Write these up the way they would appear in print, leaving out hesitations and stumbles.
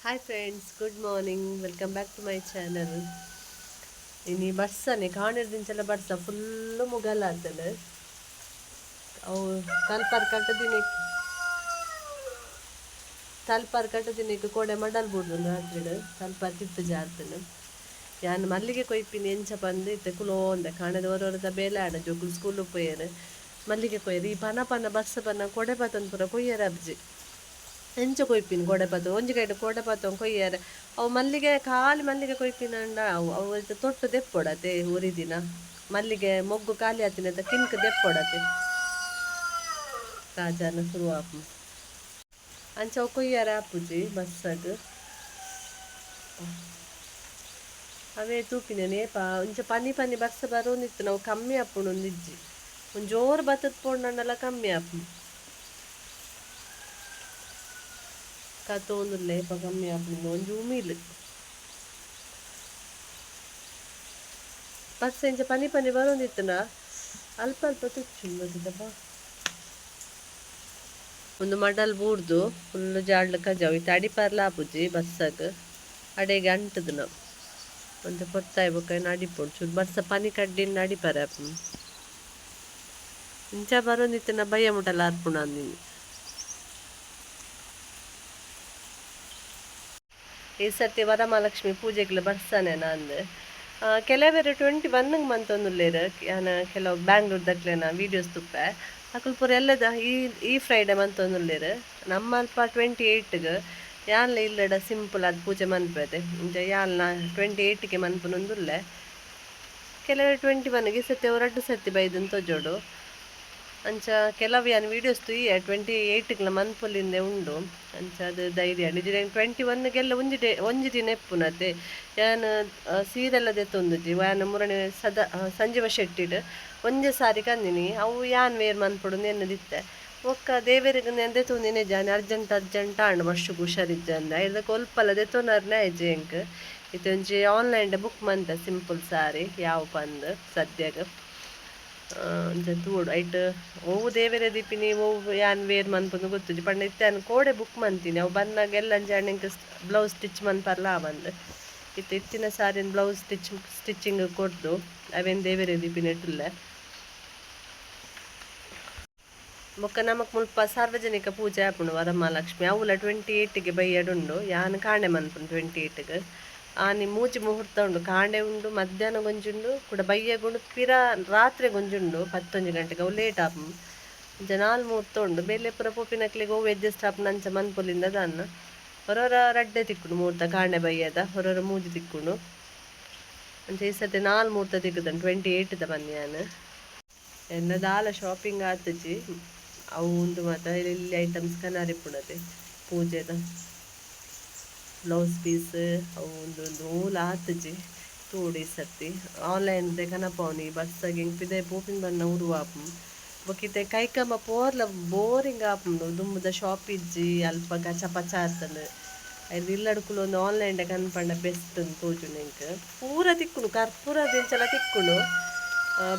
Hi friends, good morning, welcome back to my channel. ಇನಿ ಬರ್ಸನೆ ಕಾಣೆರ್ದಿಂಚಲ ಬರ್ಸ full ಮುಗಲಾತಂಡ್. ಅವು ತಲ್ಪಾರ್ ಕಟ್ಟದಿನ ತಲ್ಪಾರ್ ಕಟ್ಟದಿನಕ್ಕೆ ಕೋಡೆ ಮಡಲ್ ಬೂರ್ದು ರಾತ್ರಿಡ್ ತಲ್ಪಾರ್ ತಿರ್ತು ಜಾರ್ತುಂಡು. ಯಾನ್ ಮಲ್ಲಿಗೆ ಕೊಯ್ಪಿನಿ ಎಂಚ ಪಂದ್ ಇತ್ತೆ ಕುಲೋಂದೆ ಕಾಣದ ಒರೊರದ ಬೇಲೆ ಆಂಡ ಜೋಕುಲು ಸ್ಕೂಲ್ ಪೋಯೆರ್ ಮಲ್ಲಿಗೆ ಕೊಯ್ಯೆರ್. ಈ ಪನ ಪನ ಬರ್ಸ ಪನ ಕೊಡೆ ಪತೊಂದು ಪೂರ ಕೊಯ್ಯೆರ್ ಅಬ್ಜಿ. ಎಂಚ ಕೊಯ್ಪಿನಿ ಕೊಡೆ ಪತ್ತೊಂದು ಒಂಜಿ ಕೈಟ್ ಕೊಡೆ ಪತ್ತೊಂದು ಕೊಯ್ಯೆರೆ ಅವು ಮಲ್ಲಿಗೆ ಖಾಲಿ ಮಲ್ಲಿಗೆ ಕೊಯ್ಪಿನಂಡ ಅವು ಅವು ತೊಟ್ಟು ದೆಪ್ಪೊಡತೆ ಒರಿದಿನ ಮಲ್ಲಿಗೆ ಮೊಗ್ಗು ಖಾಲಿ ಆತಿನತ ಕಿನ್ಕ್ ದೆಪ್ಪೊಡತೆ ರಾಜನ ಶುರು ಆಪು ಅಂಚ ಅವು ಕೊಯ್ಯರೆ ಆಪುಜಿ ಬಸ್ಸಗ್. ಅವೇ ತೂಪಿನ ನೇಪ ಒಂಚ ಪನಿ ಪನಿ ಬರ್ಸ ಬರೋಂದಿತ್ತು ನಾವು ಕಮ್ಮಿ ಆಪುಂಡು ಒಂದಿಜ್ಜಿ ಒಂಜಿ ಜೋರು ಬತ್ತದ ಪೋಂಡಂಡಲ ಕಮ್ಮಿ ಆಪುಂಡು ಕತೋಂದುಲ್ಲೆ ಏಪ ಕಮ್ಮಿ ಆಪುಂಡು ಒಂಜಿ ಉಮಿಲ್ ಬರ್ಸ ಇಂಚ ಪನಿ ಪನಿ ಬರೋಂದಿತ್ತುಂಡ ಅಲ್ಪ ಅಲ್ಪ ತುಚ್ಚುಂಡು ಬತ್ತದಪ್ಪ. ಒಂದು ಮಡಲ್ ಬೂರ್ದು ಫುಲ್ಲು ಜಾಡ್ಲು ಕಜಾವು ಇತ್ತೆ ಅಡಿಪಾರ್ಲ ಆಪುಜಿ ಬಸ್ಸಗ್ ಅಡೆಗೆ ಅಂಟುದು ನಾವು ಒಂತೆ ಪೊತ್ತಾಯಿ ಬೊಕ್ಕ ಅಡಿಪೊಡು ಚೂರು ಬರ್ಸ ಪನಿ ಕಡ್ಡಿನ ಅಡಿಪಾರೆ ಆಪುಂಡು. ಇಂಚ ಬರೋಂದಿತ್ತಿನ ಬಯ್ಯ ಮುಟಲ ಅರ್ಪುಂಡು ಅಂದಿನಿ. ಈ ಸರ್ತಿ ವರಮಹಾಲಕ್ಷ್ಮಿ ಪೂಜೆಗ್ಲ ಬರ್ಸನೆ ನಂದು. ಕೆಲವೆರ್ 21 ಮಂತೊಂದುಲ್ಲೆರ್. ಯಾನ್ ಕೆಲವು ಬ್ಯಾಂಗ್ಳೂರ್ ದಕ್ಲೆನ ವೀಡಿಯೋಸ್ ತುಪ್ಪೆ ಅಕುಲು ಪೂರ ಎಲ್ಲದ ಈ ಈ ಫ್ರೈಡೆ ಮಂತೊಂದುಲ್ಲೆರ್. ನಮ್ಮ ಅಲ್ಪ 28ಗ್ ಯಾನ್ಲ ಇಲ್ಲಡ ಸಿಂಪಲ್ ಆದ್ ಪೂಜೆ ಮನ್ಪೆದೆ ಇಂಚ ಯಾನ್ಲ 28ಗೆ ಮನ್ಪುನೊಂದುಲ್ಲೆ. ಕೆಲವೆರ್ 21ಗೆ ಈ ಸರ್ತಿ ಅವು ರಡ್ಡ್ ಸರ್ತಿ ಬೈದನ್ ತೋಜೋಡು. ಅಂಚ ಕೆಲವು ಯಾನ್ ವೀಡಿಯೋಸ್ ತೂಯೆ 28ಗ್ಲ ಮನ್ಪೊಲಿಂದೆ ಉಂಡು. ಅಂಚ ಅದು ಧೈರ್ಯ ನಿಜ 21ಗೆಲ್ಲ ಒಂಜಿ ಡೇ ಒಂಜಿ ದಿನ ಎಪ್ಪುನತೆ. ಯಾನ್ ಸೀರೆಲ್ಲ ದೆತ್ತೊಂದುಜಿ ಯಾನ್ ಮುರಣಿ ಸದಾ ಸಂಜೀವ ಶೆಟ್ಟಿಡ್ ಒಂಜೆ ಸಾರಿ ಕಂದಿನಿ ಅವು ಯಾನ್ ವೇರ್ ಮನ್ಪೊಡು ಎನ್ನದಿತ್ತೆ. ಬೊಕ್ಕ ದೇವೆರೆಗ್ ದೆತ್ತೊಂದಿನಿ ಜಾನ್ ಅರ್ಜೆಂಟ್ ಅರ್ಜೆಂಟ್ ಆಂಡ್ ವರ್ಷಗ್ ಹುಷಾರಿಜ್ಜಂದೆ ಐದಕ್ಕೆ ಒಲ್ಪಲ ದೆತ್ತೊನರ್ನೆ ಆಯ್ಜಿ ಎಂಕ್. ಇತ್ತೆ ಒಂಜಿ ಆನ್ಲೈನ್ ಬುಕ್ ಮಂತೆ ಸಿಂಪಲ್ ಸಾರಿ ಯಾವ ಪಂದ್ ಸದ್ಯಗ್ ಅಂಚ ತೂವೊಡು ಐಟ್ ಒವು ದೇವೆರೆ ದೀಪಿನಿ ಒವು ಯಾನ್ ವೇರ್ ಮನ್ಪುಂದು ಗೊತ್ತುಜಿ ಪಂಡ ಇತ್ತೆ ಯಾನ್ ಕೋಡೆ ಬುಕ್ ಮಂತಿನಿ ಅವು ಬನ್ನಗ ಎಲ್ಲ ಅಂಚ ಎಂಕ್ ಬ್ಲೌಸ್ ಸ್ಟಿಚ್ ಮನ್ಪರ್ಲ ಆವಂದ್. ಇತ್ತೆ ಇತ್ತಿನ ಸಾರಿನ ಬ್ಲೌಸ್ ಸ್ಟಿಚಿಂಗ್ ಕೊರ್ದು ಅವೇನು ದೇವೆರೆ ದೀಪಿನೆಟ್ಟುಲ್ಲೆ. ಬೊಕ್ಕ ನಮಕ್ ಮುಲ್ಪ ಸಾರ್ವಜನಿಕ ಪೂಜೆ ಆಪುಂಡು ವರಮಹಾಲಕ್ಷ್ಮಿ ಅವುಲ 28ಗೆ ಬಯ್ಯಡುಂಡು. ಯಾನ್ ಕಾಂಡೆ ಮನ್ಪುಂಡು 28ಗ್ ಆನಿ ಮೂಜಿ ಮುಹೂರ್ತ ಉಂಡು ಕಾಂಡೆ ಉಂಡು ಮಧ್ಯಾಹ್ನ ಗೊಂಜುಂಡು ಕೂಡ ಬಯ್ಯಗುಂಡು ಪಿರ ರಾತ್ರಿ ಗೊಂಜುಂಡು 11 ಗಂಟೆಗೆ ಅವು ಲೇಟ್ ಆಪುಂಡು. ಅಂಚ ನಾಲ್ ಮುಹೂರ್ತ ಉಂಡು ಬೇಲೆ ಪೂರ ಪೋಪಿನಕ್ಲೆಗ್ ಒವು ಅಡ್ಜಸ್ಟ್ ಆಪುಂಡು ಅಂಚ ಮನ್ಪೊಲಿಂದ ದಾನ್ನ ಹೊರೊರ ರಡ್ಡೆ ತಿಕ್ಕುಂಡು ಮುಹೂರ್ತ ಕಾಂಡೆ ಬಯ್ಯದ ಹೊರೊರ ಮೂಜಿ ತಿಕ್ಕುಂಡು. ಅಂಚ ಈ ಸರ್ತಿ ನಾಲ್ ಮುಹೂರ್ತ ತಿಕ್ಕುದಂಡು 28ದ ಬನ್ನಿ ಯಾನ್. ಎನ್ನ ದಾಲ ಶಾಪಿಂಗ್ ಆತುಜಿ ಅವು ಉಂದು ಮಾತ ಇಲ್ಲಿ ಐಟಮ್ಸ್ ಕನಾರಿಪ್ಪುಂಡತೆ ಪೂಜೆದ ಬ್ಲೌಸ್ ಪೀಸ್ ಅವು ಉಂದು ಉಂದು ಓಲ ಆತುಜಿ ತೂಡು ಈ ಸರ್ತಿ ಆನ್ಲೈನ್ ದೆ ಕನಪವನಿ ಬಸ್ಸಾಗ ಎಂಕ್ ಪಿದಯಿ ಪೋಪಿನ ಬನ್ನ ಉರು ಆಪುಂಡು. ಬೊಕ್ಕ ಇತ್ತೆ ಕೈಕಂಬ ಪೋರ್ಲ ಬೋರಿಂಗ್ ಆಪುಂಡು ದುಂಬುದ ಶಾಪ್ ಇಜ್ಜಿ ಅಲ್ಪ ಕಚ ಪಚ ಆತಂಡು ಐರ್ದ್ ಇಲ್ಲಡ್ ಕುಲೊಂದು ಆನ್ಲೈನ್ ಡೆ ಕನ್ಪಂಡ ಬೆಸ್ಟ್ ಅಂದ್ ತೋಜುಂಡು ಎಂಕ್. ಪೂರ ತಿಕ್ಕುಂಡು ಕರ್ಪೂರ ದಿಂಚಲ ತಿಕ್ಕುಂಡು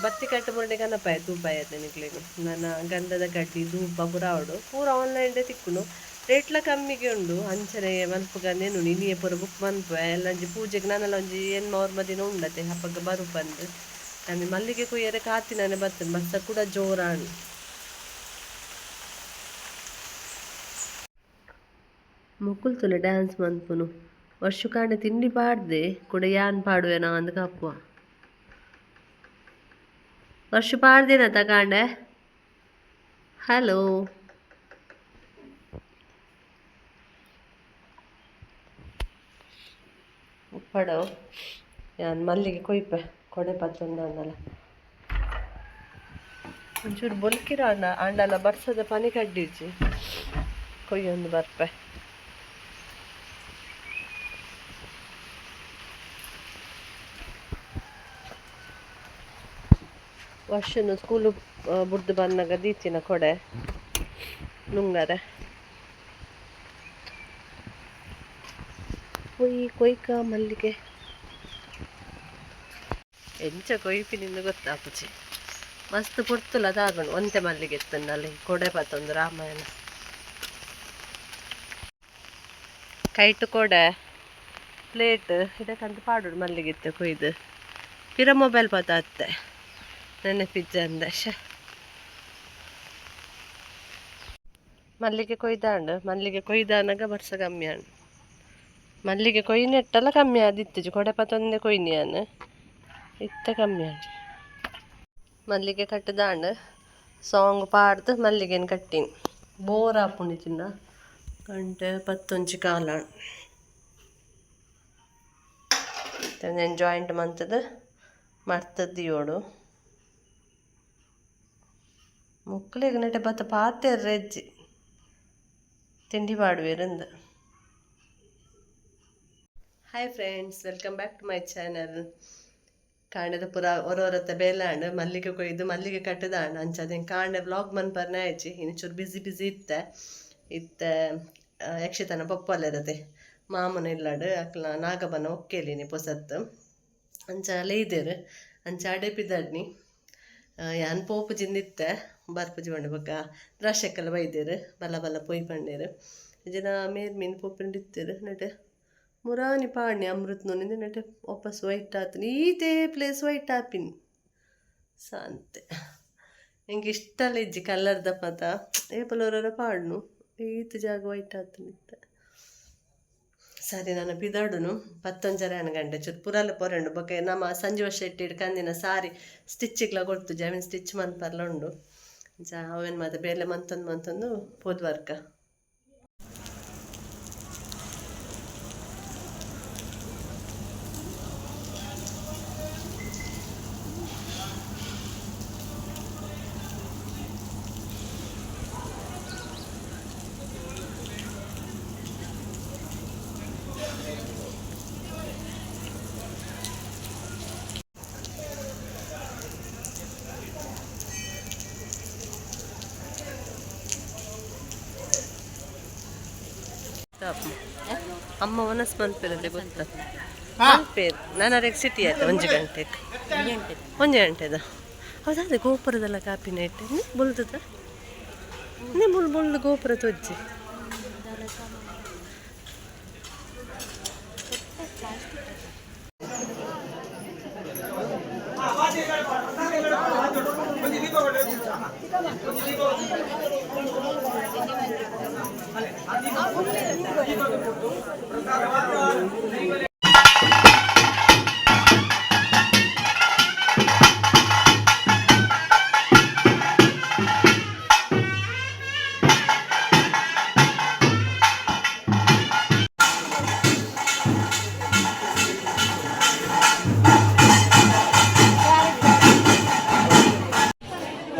ಬತ್ತಿ ಕಟ್ಟು ಮುರುಡೆ ಕನಪಾಯ ತೂಪಾಯ ನಿಕ್ಲೆಗ್ ನನ ಗಂಧದ ಕಡ್ಡಿ ಧೂಪ ಪೂರ ಆವೊಡು ಪೂರ ಆನ್ಲೈನ್ ಡೆ ತಿಕ್ಕುಂಡು ರೇಟ್ಲ ಕಮ್ಮಿಗೆ ಉಂಡು. ಅಂಚನೆ ಮನ್ಪುಗ ನೆನುಂಡು ಇನಿಯೇ ಪೂರ ಬುಕ್ ಮನ್ಪುವೆ ಎಲ್ಲಂಜಿ ಪೂಜೆಗ್ ನನಲ ಒಂಜಿ ಎನ್ಮ ಒರ್ಂಬ ದಿನ ಉಂಡತೆ ಅಪಗ ಬರುಪಂದ್. ಯಾನ್ ಮಲ್ಲಿಗೆ ಕೊಯ್ಯರೆ ಕಾತಿನನೆ ಬತ್ತುಂಡು ಬರ್ಸ ಕೂಡ ಜೋರಾಂಡ್. ಮೊಕುಲು ತೂಲೆ ಡ್ಯಾನ್ಸ್ ಮನ್ಪುನು ವರ್ಷಕಾಂಡೆ ತಿಂಡಿ ಪಾಡ್ದೆ ಕುಡ ಯಾನ್ ಪಾಡುವೆನಾ ಅಂದ್ ಕಾಪುವ. ವರ್ಷ ಪಾಡ್ದಿನತ ಕಾಂಡೆ ಹಲೋ ಉಪ್ಪಡು ಯಾನ್ ಮಲ್ಲಿಗೆ ಕೊಯ್ಪೆ ಕೊಡೆ ಪತ್ತೊಂದಾಂಡಲ ಒಂಚೂರು ಬೊಲ್ಕಿರ ಆಂಡ ಆಂಡಲ ಬರ್ಸದ ಪನಿ ಕಡ್ಡಿಜ್ಜಿ ಕೊಯ್ಯೊಂದು ಬರ್ಪೆ. ವರ್ಷನು ಸ್ಕೂಲು ಬುಡ್ದು ಬನ್ನಗ ದೀತಿನ ಕೊಡೆ ನುಂಗರೆ ಕೊಯ್ ಕೊಯ್ಕ ಮಲ್ಲಿಗೆ ಎಂಚ ಕೊಯ್ಪಿನಿಂದ ಗೊತ್ತಾಪುಜಿ ಮಸ್ತ್ ಪೊರ್ತುಲ ದಾಗುಂಡು ಒಂತೆ ಮಲ್ಲಿಗೆ ಇತ್ತುಂಡಲ್ಲಿ ಕೊಡೆ ಪತ್ತೊಂದು ರಾಮಾಯಣ. ಕೈಟ್ ಕೊಡೆ ಪ್ಲೇಟ್ ಇದಕ್ಕಂತ ಪಾಡೋಡು ಮಲ್ಲಿಗಿತ್ತೆ ಕೊಯ್ದು ಪಿರ ಮೊಬೈಲ್ ಪಾತ ಅತ್ತೆ ನೆನಪಿಜ್ಜಂದ ಶೇ. ಮಲ್ಲಿಗೆ ಕೊಯ್ದಾಂಡು, ಮಲ್ಲಿಗೆ ಕೊಯ್ದಾನಾಗ ಬರ್ಸ ಕಮ್ಮಿ ಆಂಡ್. ಮಲ್ಲಿಗೆ ಕೊಯ್ನೆಟ್ಟಲ ಕಮ್ಮಿ ಆದಿತ್ತಿಜಿ, ಕೊಡೆ ಪತ್ತೊಂದೆ ಕೊಯ್ನಿಯಾನ್ ಇತ್ತೆ ಕಮ್ಮಿ ಆಂಡ್. ಮಲ್ಲಿಗೆ ಕಟ್ಟದಾಂಡ್, ಸಾಂಗ್ ಪಾಡ್ದು ಮಲ್ಲಿಗೆನ್ ಕಟ್ಟಿನಿ. ಬೋರ್ ಆಪುಂಡು ಚಿನ್ನ. ಗಂಟೆ 10:15 ಆಂಡ್. ನಾನು ಜಾಯಿಂಟ್ ಮಂತದ ಮರ್ತದ್ ದಿಯೋಡು. ಮೊಕ್ಕಲೆಗ್ ನೆಟೆ ಬತ್ತ ಪಾತೆರ್ರೆಜ್ಜಿ, ತಿಂಡಿ ಪಾಡುವೆರಿಂದ್. Hi friends, welcome back to my channel. ಕಾಂಡೆದ ಪೂರ ಒರೊರತ್ತ ಬೇಲಾಂಡ್, ಮಲ್ಲಿಗೆ ಕೊಯ್ದು ಮಲ್ಲಿಗೆ ಕಟ್ಟದಾಂಡ್. ಅಂಚ ಅದೇನು ಕಾಂಡೆ ವ್ಲಾಗ್ ಮನ್ಪರ್ನೆ ಆಯ್ಚಿ. ಇನ್ನು ಚೂರು ಬ್ಯುಸಿ ಬ್ಯುಸಿ ಇತ್ತೆ ಇತ್ತೆ. ಯಕ್ಷತನ ಪಪ್ಪಲೆರತೆ ಮಾಮನ ಇಲ್ಲಡ್ ಅಕ್ಲ ನಾಗಬನ ಒಕ್ಕೇಲಿನಿ ಪೊಸತ್ತು, ಅಂಚ ಲೇಯ್ದೆರ್. ಅಂಚ ಅಡೆ ಪಿದಡ್ನಿ. ಯಾನ್ ಪೋಪುಜಿಂದಿತ್ತೆ, ಬರ್ಪುಜಿ ಪಂಡೆ. ಬೊಕ್ಕ ದ್ರಾಕ್ಷಕ್ಕೆಲ್ಲ ಬೈದೆರ್, ಬಲ ಬಲ ಪೋಯಿ ಪಂಡೆರ್. ಜನ ಮೇರ್ ಮೀನು ಪೋಪಿಂಡಿತ್ತೆರ್. ನೆಟೆ ಮುರಾನಿ ಪಾಡ್ನಿ ಅಮೃತ್ ನುನಿಂದ ನೆಟೆ ವಾಪಸ್ ವೈಟ್ ಆತುನಿ. ಈತೇ ಪ್ಲೇಸ್ ವೈಟ್ ಆಪಿನಿ ಸಾಂತೆ. ಎಂಕ್ ಇಷ್ಟಲ ಇಜ್ಜಿ ಕಲರ್ದ ಪತ. ಏಪಲ ಒರೊರ ಪಾಡ್ನು, ಈತ್ ಜಾಗ ವೈಟ್ ಆತುಂಡಿತ್ತೆ. ಸರಿ, ನಾನು ಪಿದಾಡುನು. 10:30 ಗಂಟೆ. ಚೂರು ಪುರಾಲ ಪೊರಂಡು. ಬೊಕ ನಮ್ಮ ಸಂಜೀವ ಶೆಟ್ಟಿ ಕಂದಿನ ಸಾರಿ ಸ್ಟಿಚ್ಗ್ಲ ಕೊಡ್ತು ಜಮೀನ್ ಸ್ಟಿಚ್ ಮನ್ಪರ್ಲ ಉಂಡು. ಅಂಚ ಅವೇನು ಮಾತ ಬೇಲೆ ಮಂತೊಂದು ಮಂತೊಂದು ಪೋದು ವರ್ಕ. ಅಮ್ಮ ಒನಸ್ ಮನ್ಪೇರಲ್ಲಿ ಗೊತ್ತ ಮನ್ಪೇರು. ನಾನು ಅರೆಗ್ ಸಿಟಿ ಆಯ್ತು. 1 ಗಂಟೆಗೆ, 1 ಗಂಟೆದ. ಹೌದಾ? ಅದೇ ಗೋಪುರದಲ್ಲ ಕಾಪಿನ ಇಟ್ಟೆ ಬುಲ್ದದ ನೇ ಮುಳ್ಳು ಮುಳ್ಳು ಗೋಪುರ ತೊಜ್ಜಿ.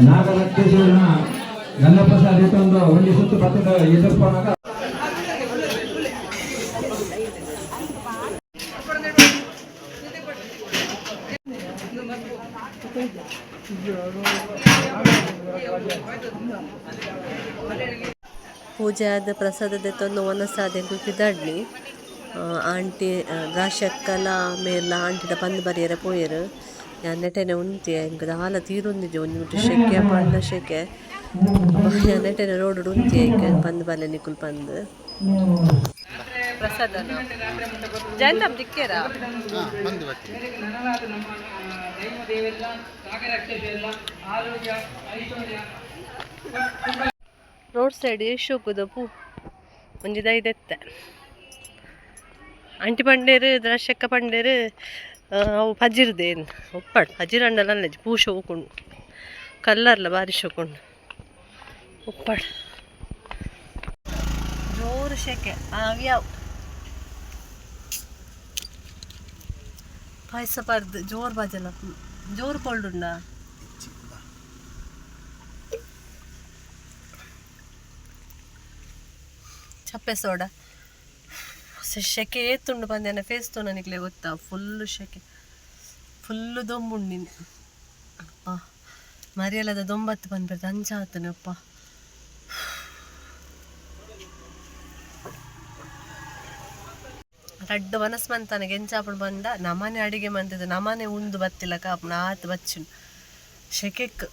ನಾಗರಕ್ಷೇಶ್ವರನ ಗಂಧಪ್ರಸಾದ ಇತ್ತೊಂದು ಒಂಜಿ ಸುತ್ತು ಬತ್ತದ ಎದುರ್ಪೋನಾಗ. ಪೂಜೆ ಆದ ಪ್ರಸಾದ ದೆತ್ತೊಂದು ಒನಸಾದ ಪಿದಾಡ್ಲಿ. ಆಂಟಿ ದ್ರಾಕ್ಷಕ್ಕಲ ಮೇರ್ಲ ಆಂಟಿಡ ಪಂದ್ ಬರಿಯರೆ ಪೋಯೆರ್. ಯಾನ್ ನೆಟೆನೆ ಉಂತಿಯೆ. ಎಂಕ್ ದಾಲ ತೀರೊಂದಿಜ್ಜಿ, ಒಂಜಿ ಮುಟ್ಟು ಶೆಕೆ ಪಂಡ ಶೆಕೆ. ಯಾನ್ ನೆಟೆನೆ ರೋಡ್ ಉಂತಿಯೆ ಐಕ್ ಪಂದ್ ಬಲ್ಲೆ ನಿಕುಲು ಪಂದ್. ಪ್ರಸಾದ ಜಯಂತಮ್ ದಿಕ್ಕೇರಾ? ಬಂದು ಬರ್ತೀನಿ. ರೋಡ್ ಸೈಡ್ ಶೋಕುದ ಪೂ ಒಂಜಿ ದೈದೆತ್ತೆ. ಆಂಟಿ ಪಂಡೇರು, ದ್ರಾಕ್ಷಕ್ಕ ಪಂಡೇರು, ಅವು ಪಜಿರ್ದೇನು ಉಪ್ಪಡ್ ಪಜಿರ್ ಅಂಡಲ ಅಲ್ಲ, ಪೂ ಶೋಕುಂಡು, ಕಲ್ಲರ್ಲ ಬಾರಿ ಶೋಕುಂಡು ಉಪ್ಪಡ್. ಜೋರು ಶೆಕೆ ಆವ್ಯಾವ್. ಪಾಯಸ ಪರ್ದು ಜೋರು ಬಾಜಲ ಜೋರು ಕೋಲ್ಡ್ ಉಂಡಾ? ಚಪ್ಪೆ ಸೋಡಾ. ಶೆಕೆ ಏತುಂಡು ಪಂದೇನ ಫೇಸ್ ತೂನ ನಿಕ್ಲೆ ಗೊತ್ತಾ? ಫುಲ್ಲು ಶೆಕೆ, ಫುಲ್ಲು ದೊಂಬುಂಡಿನಿ ಅಪ್ಪ. ಮರಿಯಲದ ದೊಂಬತ್ತು ಪನ್ಪೆರ್ ಅಂಚ ಆತನೆ ಅಪ್ಪ. ರಡ್ಡ್ ವನಸ್ ಮಂತಾನಗ ಎಂಚಾಪುಂಡು ಪಂಡ, ನಮನೆ ಅಡಿಗೆ ಮಂತದ ನಮನೆ ಉಂದು ಬತ್ತಿಲ್ಲ ಕಾಪುಂಡು ಆತ್ ಬಚ್ಚುನು ಶೆಕೆಕ್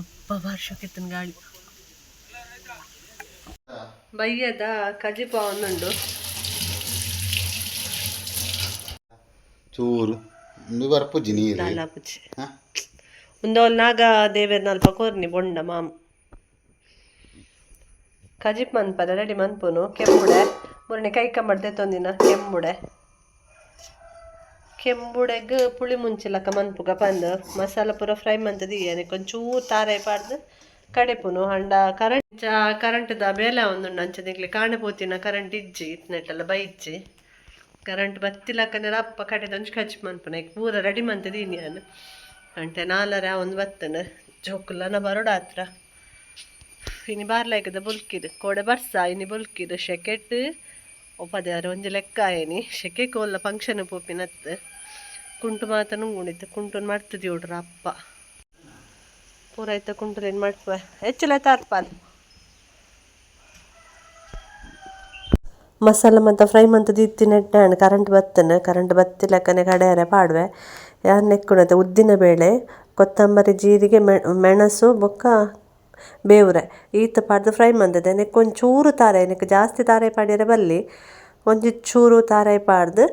ಅಪ್ಪ. ಬಾರಿ ಶೆಕೆ ಇತ್ತನ್ ಗಾಳಿ. ಬಯ್ಯದ ಕಜಿಪ ಒಂದುಂಡು. ಚೂರು ಉಂದು ಬರ್ಪುಜಿ ನೀರು. ದಾಲಾಪುಜಿ. ಹಾ? ಉಂದೋಲ್ ನಾಗ ದೇವೆರ್ ಅಲ್ಪ ಕೋರ್ನಿ ಬೊಂಡ ಮಾಮ್. ಕಜಿಪ್ ಮನ್ಪದ ರೆಡಿ ಮನ್ಪುನು. ಕೆಂಬುಡೆ ಮುರಣಿ ಕೈ ಕಂಬಡ್ ತೊಂದಿನ ಕೆಂಬುಡೆ. ಕೆಂಬುಡೆಗ್ ಪುಳಿ ಮುಂಚಿಲಕ್ಕ ಮನ್ಪುಗ ಪಂದ್ ಮಸಾಲ ಪೂರ ಫ್ರೈ ಮಂತದ ಒಂಚೂರು ತಾರಾಯಿ ಪಾಡ್ದು ಕಡೆಪುನು. ಅಂಡ ಕರೆಂಟ್ ಕರೆಂಟ್ದ ಬೇಲೆ ಒಂದುಂಡು. ಅಂಚ ನಿಕ್ಲೆ ಕಾಣೆ ಪೋತಿನ ಕರೆಂಟ್ ಇಜ್ಜಿ, ಇತ್ನೆಟ್ಟಲ್ಲ ಬೈಜ್ಜಿ. ಕರೆಂಟ್ ಬತ್ತಿಲಕ್ಕನೆ ರಪ್ಪ ಕಡೆದ ಒಂಜಿ ಕಜಿಪ್ ಮನ್ಪುನ. ಈಗ ಪೂರ ರೆಡಿ ಮಂತದೀನಿ ಯಾನ್. ಗಂಟೆ ನಾಲರೆ ಒಂದು ಬತ್ತನ ಜೋಕುಲನ ಬರೋಡಾತ್ರ. ಇನಿ ಬಾರ್ಲಾಯ್ಕದ ಬೊಲ್ಕಿರು ಕೋಡೆ ಬರ್ಸ, ಇನಿ ಬೊಲ್ಕಿರು ಶೆಕೆಟ್ ಒಪ್ಪದ್ಯಾರ ಒಂಜಿ ಲೆಕ್ಕ ಆಯನಿ. ಶೆಕೆ ಕೋಲ್ಲ ಫಂಕ್ಷನ್ ಪೋಪಿನತ್ತು ಕುಂಟು ಮಾತ ನುಂಗುಣಿತ್ತು. ಕುಂಟುನ್ ಮಡ್ತದಿ ಅಪ್ಪ. ಪೂರ ಐತ ಕುಂಟುಲೇನು ಮಾಡ್ಪುವೆ ಹೆಚ್ಚುಲ ತಾರ್ಪಾಲ್. ಮಸಾಲ ಮಂತ ಫ್ರೈ ಮಂತದ ಇತ್ತಿನೆಟ್ಟಾಂಡ್ ಕರೆಂಟ್ ಬತ್ತನ. ಕರೆಂಟ್ ಬತ್ತಿಲಕ್ಕನೆ ಕಡೆಯರೆ ಪಾಡುವೆ. ಯಾನ್ ನೆಕ್ಕುನತೆ ಉದ್ದಿನ ಬೇಳೆ, ಕೊತ್ತಂಬರಿ, ಜೀರಿಗೆ, ಮೆಣಸು ಬೊಕ್ಕ ಬೇವುರೆ ಈತ್ ಪಾಡ್ದು ಫ್ರೈ ಮಂತದೆ. ನೆಕ್ಕ್ ಒಂಚೂರು ತಾರಾಯಿ, ನೆಕ್ ಜಾಸ್ತಿ ತಾರಾಯಿ ಪಾಡ್ಯರೆ ಬಲ್ಲಿ, ಒಂಜಿ ಚೂರು ತಾರಾಯಿ ಪಾಡ್ದು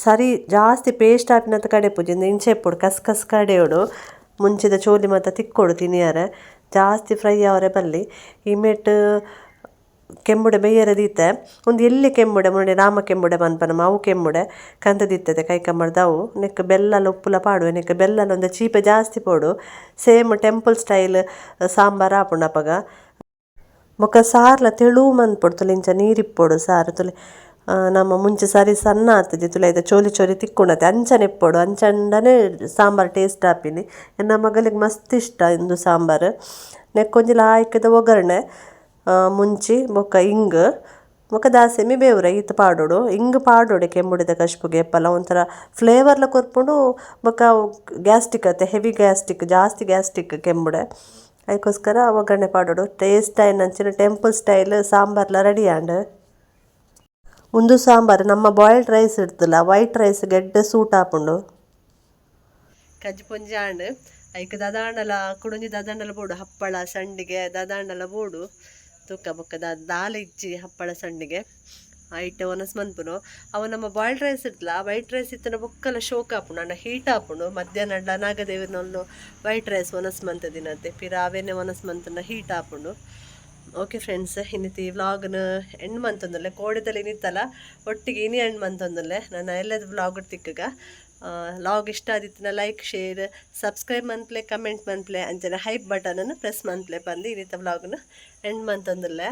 ಸರಿ ಜಾಸ್ತಿ ಪೇಸ್ಟ್ ಆಪಿನಂತ ಕಡೆಪುಜಿ. ಇಂಚ ಇಪ್ಪೊಡು, ಕಸ್ ಕಸ್ ಕಡೆಯೋಡು, ಮುಂಚಿದ ಚೋಲಿ ಮಾತ ತಿಕ್ಕೊಡು ತಿನಿಯರೆ. ಜಾಸ್ತಿ ಫ್ರೈ ಆವರೆ ಬಲ್ಲಿ. ಇಮೆಟ್ ಕೆಂಬುಡೆ ಬೇಯರೆ ದೀತೆ. ಒಂದು ಎಲ್ಲಿ ಕೆಂಬುಡೆ ಮೊನ್ನೆ ರಾಮ ಕೆಂಬುಡೆ ಪನ್ಪನ ಅವು ಕೆಂಬುಡೆ ಕಂತದಿತ್ತದೆ ಕೈ ಕಮ್ಮಡ್ದ ಅವು. ನೆಕ್ ಬೆಲ್ಲಲ ಉಪ್ಪುಲ ಪಾಡುವೆ. ನೆಕ್ ಬೆಲ್ಲಲ ಒಂದು ಚೀಪೆ ಜಾಸ್ತಿ ಪೋಡು. ಸೇಮ್ ಟೆಂಪಲ್ ಸ್ಟೈಲ್ ಸಾಂಬಾರ್ ಆಪುಂಡು ಅಪಗ. ಬೊಕ್ಕ ಸಾರ್ಲ ತೆಳು ಮನ್ಪೊಡು ತುಲೆ, ಇಂಚ ನೀರಿಪ್ಪೊಡು ಸಾರು ತುಲೆ. ನಮ್ಮ ಮುಂಚೆ ಸರಿ ಸಣ್ಣ ಆತುಜಿ ತುಲೆ, ಐತ ಚೋಲಿ ಚೋಲಿ ತಿಕ್ಕುಂಡತೆ ಅಂಚನೆ ಇಪ್ಪೊಡು. ಅಂಚಂಡನೆ ಸಾಂಬಾರ್ ಟೇಸ್ಟ್ ಆಪಿನಿ. ಎನ್ನ ಮಗಲಿಗೆ ಮಸ್ತ್ ಇಷ್ಟ ಇಂದು ಸಾಂಬಾರ್. ನೆಕ್ಕೊಂಜಿ ಲಾಯ್ಕದ ಒಗ್ಗರಣೆ, ಮುಂಚಿ ಬೊಕ್ಕ ಇಂಗ್ ಬೊಕ್ಕ ದಾಸೆಮಿ, ಬೇವುರೆ ಈತ್ ಪಾಡೊಡು. ಇಂಗ್ ಪಾಡೊಡು ಕೆಂಬುಡಿದ ಕಜ್ಪುಗೆ ಏಪಲ, ಒಂಥರ ಫ್ಲೇವರ್ಲ ಕೊರ್ಪುಂಡು. ಬೊಕ್ಕ ಗ್ಯಾಸ್ಟಿಕ್ ಅತ್ತೆ, ಹೆವಿ ಗ್ಯಾಸ್ಟಿಕ್, ಜಾಸ್ತಿ ಗ್ಯಾಸ್ಟಿಕ್ ಕೆಂಬುಡೆ. ಐಕೋಸ್ಕರ ಒಗ್ಗರಣೆ ಪಾಡೊಡು. ಟೇಸ್ಟ್ ಆಯಿನಂಚಿನ ಟೆಂಪಲ್ ಸ್ಟೈಲ್ ಸಾಂಬಾರ್ಲ ರೆಡಿ ಆಂಡ್. ಉಂದು ಸಾಂಬಾರ್ ನಮ್ಮ ಬಾಯ್ಲ್ಡ್ ರೈಸ್ ಇರ್ತಲ್ಲ, ವೈಟ್ ರೈಸ್ ಗೆಡ್ಡೆ ಸೂಟ್ ಆಪುಂಡು. ಕಜ್ಪೊಂಜಿ ಆಂಡ್. ಐಕ್ ದಾದಾಂಡಲ ಕುಡೊಂಜಿ ದಾದಾಂಡಲ ಬೋಡು, ಹಪ್ಪಳ ಸಂಡಿಗೆ ದಾದಾಂಡಲ ಬೋಡು. ತೂಕ ಬೊಕ್ಕ ದಾಲ ಇಜ್ಜಿ ಹಪ್ಪಳ ಸಂಡಿಗೆ. ಐಟ್ ಒನಸ್ ಮನ್ಪುನು. ಅವು ನಮ್ಮ ಬಾಯ್ಲ್ಡ್ ರೈಸ್ ಇರ್ತಲ್ಲ, ವೈಟ್ ರೈಸ್ ಇತ್ತನ ಬೊಕ್ಕಲ ಶೋಕ್ ಆಪುಂಡು. ಅಂಡ ಹೀಟ್ ಆಪುಂಡು. ಮಧ್ಯಾಹ್ನ ನಾಗದೇವನೊಲ್ಲು ವೈಟ್ ರೈಸ್ ಒನಸ್ ಮಂತ ದಿನತೆ ಪಿರ ಅವೇನೆ ಒನಸ್ ಮಂತನ ಹೀಟ್ ಆಪುಂಡು. ಓಕೆ ಫ್ರೆಂಡ್ಸ್, ಇನ್ನಿತಿ ವ್ಲಾಗ್ನ ಎಂಡ್ ಮಂತೊಂದುಲ್ಲೆ. ಕೋಡೆದಲ್ಲಿ ಇನ್ನಿತ್ತಲ್ಲ ಒಟ್ಟಿಗೆ ಇನಿ ಎಂಡ್ ಮಂತೊಂದುಲ್ಲೆ. ನಾನು ಎಲ್ಲದ ವ್ಲಾಗ್ ತಿಕ್ಕಗ. ಲಾಗ್ ಇಷ್ಟ ಆದಿತ್ತಿನ ಲೈಕ್, ಶೇರ್, ಸಬ್ಸ್ಕ್ರೈಬ್ ಮನ್ಪ್ಲೆ, ಕಮೆಂಟ್ ಮನ್ಪ್ಲೆ, ಅಂಚನೆ ಹೈಪ್ ಬಟನನ್ನು ಪ್ರೆಸ್ ಮನ್ಪ್ಲೆ ಪಂದು ಇನ್ನಿತ ವ್ಲಾಗ್ನ ಎಂಡ್ ಮಂತೊಂದುಲ್ಲೆ.